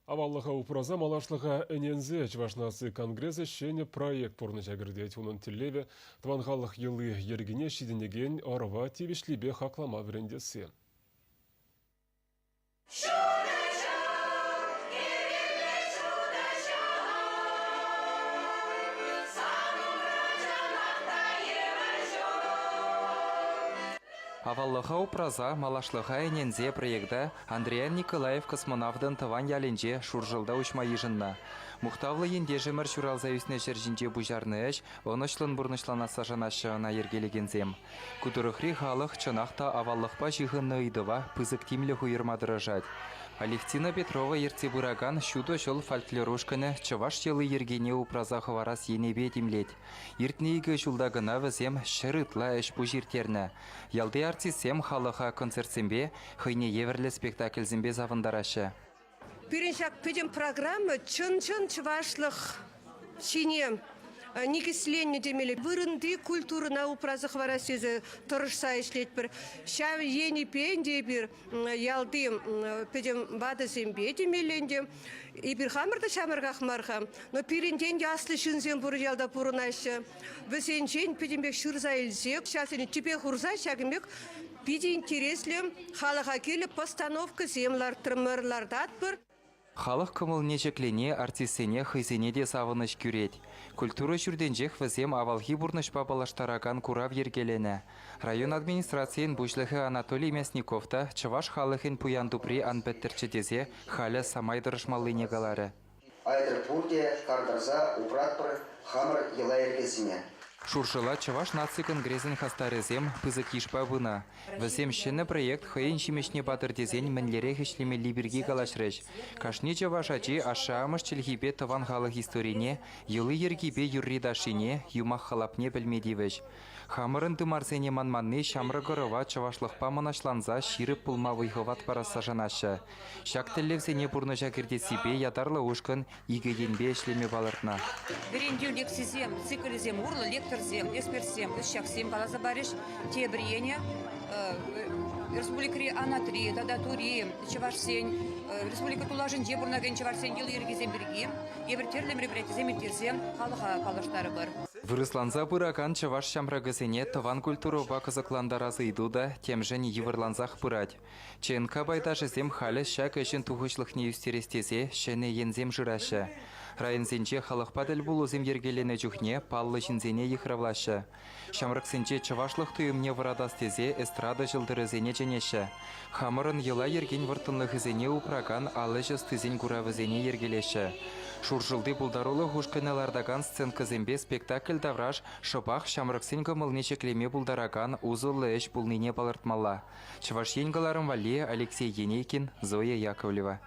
Аваллӑха упраса малашлӑха ӗненсе Чӑваш наци конгресӗ ҫӗнӗ проект пурнӑҫа кӗртет. Унӑн тӗллевӗ – тӑван халӑх йӑли-йӗркине ҫитӗнекен ӑрӑва тивӗҫлипе хаклама вӗрентесси. Аваллӑха упраса малашлӑха ӗненсе проекта Андриян Николаев космонавтӑн тӑван ялӗнче Шуршӑлта уҫма йышӑннӑ. Мухтавлӑ ентешӗмӗр ҫуралса ӳснӗ ҫӗр ҫинче пуҫарнӑ ӗҫ ӑнӑҫлӑн пурнӑҫланасса шанаҫҫӗ ӑна йӗркелекенсем. Ку тӑрӑхри халӑх чӑнах та аваллӑхпа ҫыхӑннӑ ыйтӑва пысӑк тимлӗх уйӑрма тӑрӑшать. Алевтина Петрова ертсе пыракан Ҫутӑ ҫӑл фольклор ушкӑнӗ чӑваш йӑли-йӗркине упраса хӑварас енӗпе тимлет. Иртнӗ икӗ ҫулта кӑна вӗсем 100 ытла ӗҫ-пуҫ ирттернӗ. Ялти артистсем халӑха концертсемпе, хӑйне евӗрлӗ спектакльсемпе савӑнтараҫҫӗ. Пирӗн ҫак пӗтӗм программа чӑн-чӑн чӑвашлӑх ҫине никӗсленнӗ темелле. Вырӑнти культурӑна упраса хӑварас тесе тӑрӑшса ӗҫлетпӗр. Ҫав енӗпе ӗнтӗ эпир ялти пӗтӗм ватӑсемпе темелле ӗнтӗ. Эпир хамӑр та ҫамрӑках мар-ха, но пирӗнтен те аслӑ ҫынсем пур ялта пурӑнаҫҫӗ. Вӗсенчен пӗтӗмпех ҫырса илсе, ҫавсене тӗпе хурса ҫакӑн пек питӗ интереслӗ халӑха кирлӗ постановкӑсем лартрӑмӑр, лартатпӑр. Халӑх кӑмӑлне ҫӗклени артистсене хӑйсене те савӑнӑҫ кӳрет. Культура ҫуртӗнчех вӗсем авалхи пурнӑҫпа паллаштаракан курав йӗркеленӗ. Район администрацийӗн пуҫлӑхӗ Анатолий Мясников та чӑваш халӑхӗн пуян тупри ан пӗттӗрччӗ тесе халӗ самай тӑрӑшмаллине каларӗ. Айтӑр пурте кар тӑрса упратпӑр хамӑр йӑла-йӗркесене. Шуршӑла Чӑваш наци конгресӗн хастарӗсем пысӑк йышпа пынӑ. Вӗсем ҫӗнӗ проект хӑйӗн ҫимӗҫне патӑр тесен мӗнлерех ӗҫлемелли пирки калаҫрӗҫ. Кашни чӑваш ачи ашшӗ-амӑш чӗлхипе тӑван халӑх историне, йӑли-йӗркипе юрри-ташшине, юмах-халапне пӗлме тивӗҫ. Хамӑрӑн тымарсене манманни ҫамрӑк ӑрӑва чӑвашлӑхпа мӑнаҫланса ҫирӗп пулма вӑй-хӑват парасса шанаҫҫӗ. Ҫак тӗллевсене пурнӑҫа кӗртессипе ятарлӑ ушкӑн икӗ енпе ӗҫлеме палӑртнӑ. Вӗрентӳ лекцисем, циклӗсем урлӑ лекторсем, экспертсем, ӑсчахсем каласа парӗҫ. Тепӗр енӗ республикӑри анатри тата тури чӑвашсен, республика тулашӗнче пурӑнакан чӑвашсен йӑли-йӗркисем пирки эпир тӗрлӗ мероприятисем ирттерсе халӑха паллаштарӑпӑр. Вырӑсланса пыракан чӑваш ҫамрӑкӗсене тӑван культурӑпа кӑсӑклантарас ыйту та темшӗн йывӑрлансах пырать. ЧНК пайташӗсем халӗ ҫак ӗҫӗн тухӑҫлӑхне ӳстерес тесе ҫӗнӗ енсем шыраҫҫӗ. Районсенче халӑхпа тӗлпулусем йӗркеленӗ чухне паллӑ ҫынсене йыхравлаҫҫӗ. Ҫамрӑксенче чӑвашлӑх туйӑмне вӑратас тесе эстрада ҫӑлтӑрӗсене чӗнеҫҫӗ. Хамӑрӑн йӑла-йӗркен вӑрттӑнлӑхӗсене упракан ал ӗҫ ӑстисен куравӗсене йӗркелеҫҫӗ. Шуршӑлти пултарулӑх ушкӑнӗ лартакан сценкӑсемпе спектакль тавраш шӑпах ҫамрӑксен кӑмӑлне ҫӗклеме пултаракан усӑллӑ ӗҫ пулнине палӑртмалла. Чӑваш Ен кӑларӑм валли Алексей Енейкин, Зоя Яковлева.